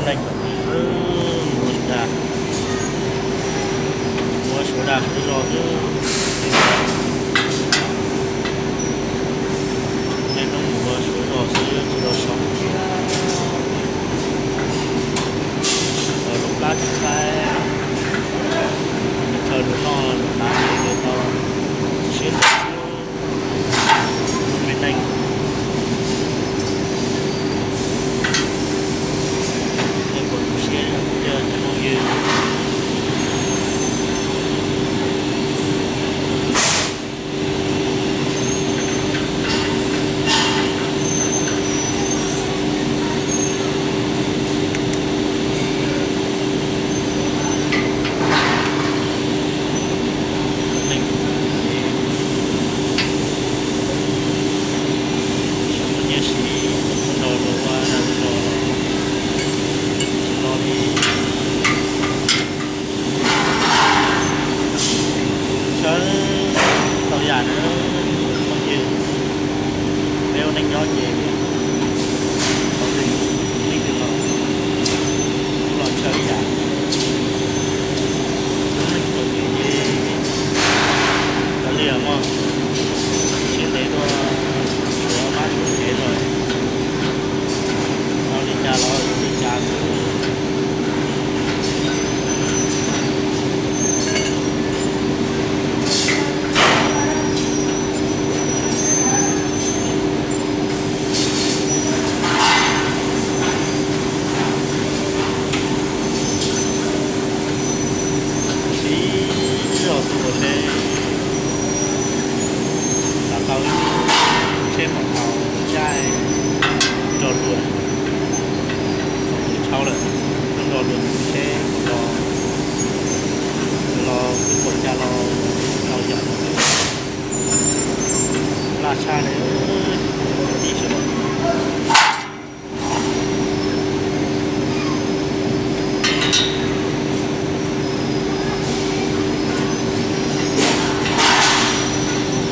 Ua suav dag, ua suav dag suav zos xwb. Nej hnub mus ua suav zos xwb tsis tau so kiag. Los lub plab tsis thaij, chaw lus noj lus hnav li tau siab ntev xwb. Me neeg, nej puas tu siab yog cov phooj ywg? Neeg, nyiam siv tus nrog luag ua dag luag los, tsis lo li. Tshawb tau yam na, phooj ywg, peb ua neej nyob ces thaum twg leej twg los kuj los tshawb yam. Lub neej txom nyem ces kav liam mog, siab ntev dua, suav mab suav tsev lawm, tau li cas los yuav li cas xwb. Siv zog xwb ua ntshe, xav tau ib lub tsheb mos thaus caij nrog luag, txhob pw tshauj lawm, nrog luag tus tsheb los, los pw kaum cas los tau yam no xwb. Laj tshaj li, tib sawv daws.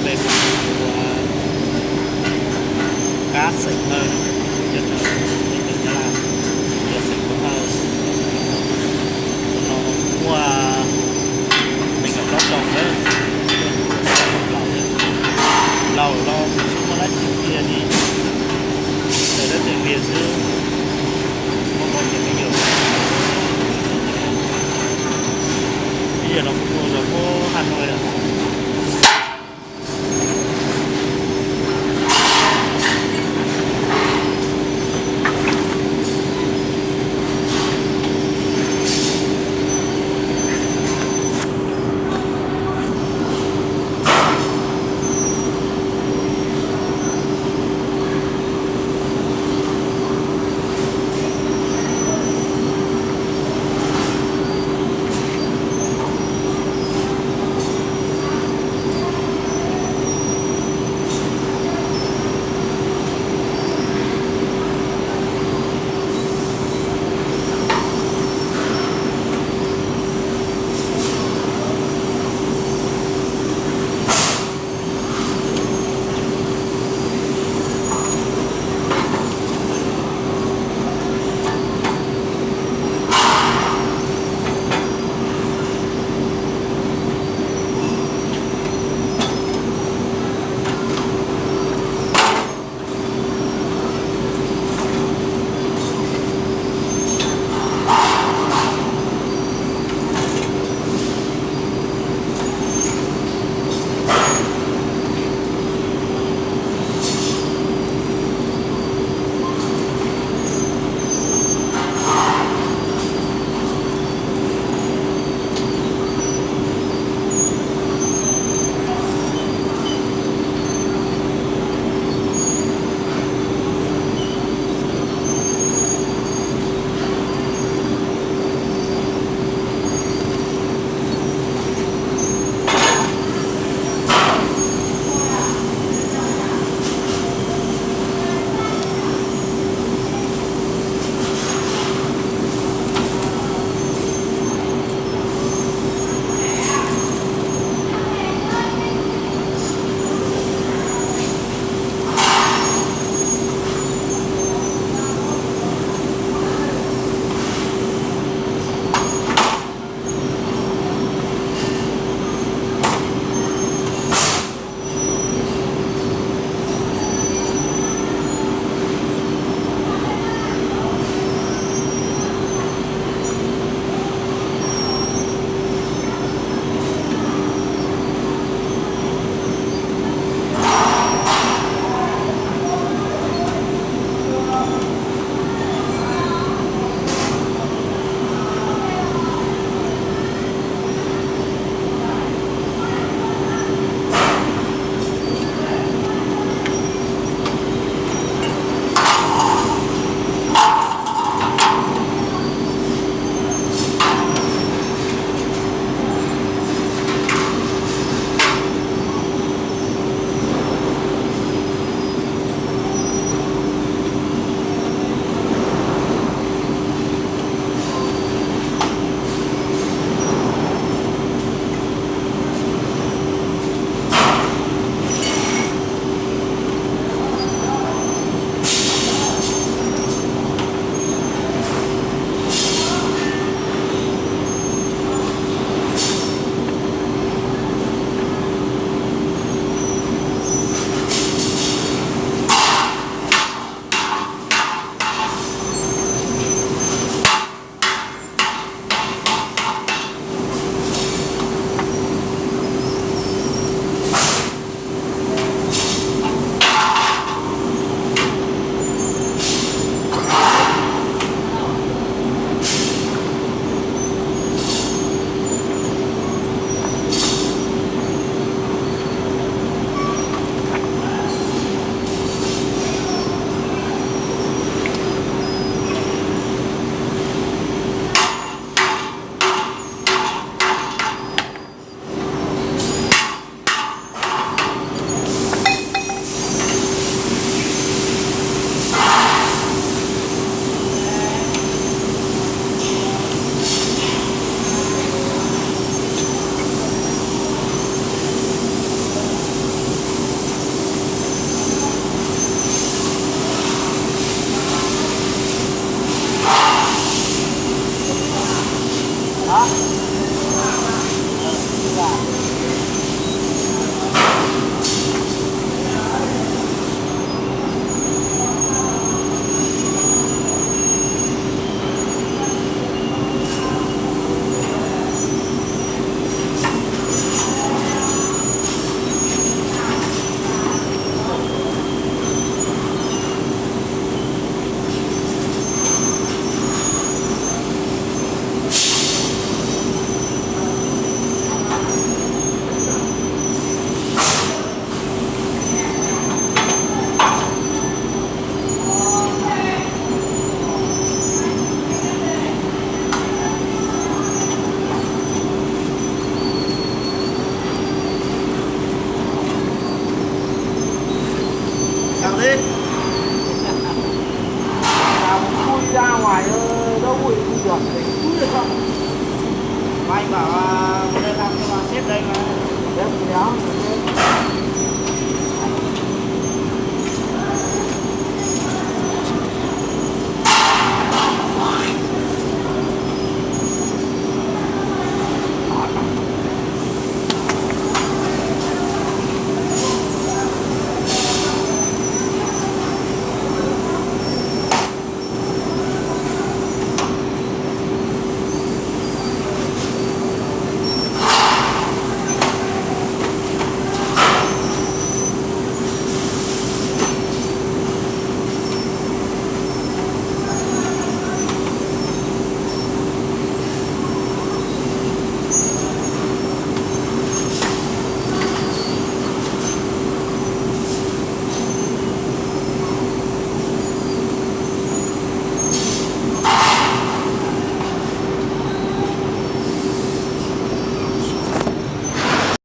Peb ua kab xeem Hawj, cov neeg Nyab Laj, cov xeem Hawj. Tus no muaj nees nkaum plaub xyoos lawm, laus lawm, laus los tsis muaj dab tsi tiag li. Xav li, xav mus tsuj ib zaj uas dawb huv ib tug yog pem xwb. Mai npam mus dai na, xeb dai na. Dai mus yog